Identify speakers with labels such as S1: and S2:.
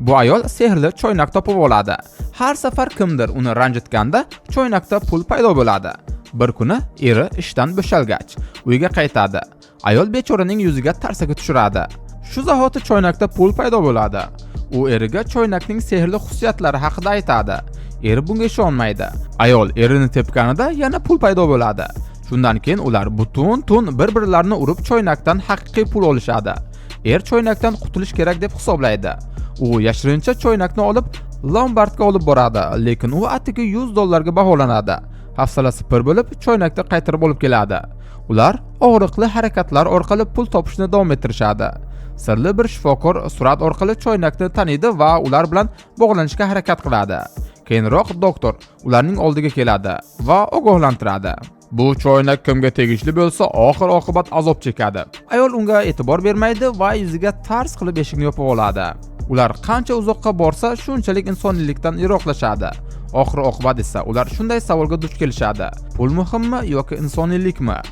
S1: Bu ayol sehrli choynak topib oladi. Har safar kimdir uni ranjitganda choynakda pul paydo bo'ladi. Bir kuni eri ishdan bo'shalgach, uyga qaytadi. Ayol bechoraning yuziga tarsaki tushiradi. Shu zahoti choynakda pul paydo bo'ladi. U eriga choynakning sehrli xususiyatlari haqida aytadi. Eri bunga ishonmaydi. Ayol erini tepganida yana pul paydo bo'ladi. Shundan keyin ular butun tun bir-birlarini urib, choynakdan haqiqiy pul olishadi. Er choynakdan qutulish kerak deb hisoblaydi. U yashirincha choynakni olib, lombardga olib boradi, lekin u atigi 100 dollarga baholanadi. Hafsalasi pir bo'lib, choynakni qaytarib olib keladi. Ular og'riqli harakatlar orqali pul topishni davom ettirishadi. Sirli bir shifokor surat orqali choynakni taniydi va ular bilan bog'lanishga harakat qiladi. Keyinroq doktor ularning oldiga keladi va ogohlantiradi. Bu choynak kimga tegishli bo'lsa, oxir oqibat azob chekadi. Ayol unga e'tibor bermaydi va yuziga tars qilib eshikni yopib oladi. Ular qancha uzoqqa borsa, shunchalik insoniylikdan yiroqlashadi. Oxir oqibat esa ular shunday savolga duch kelishadi: pul muhimmi yoki insoniylikmi?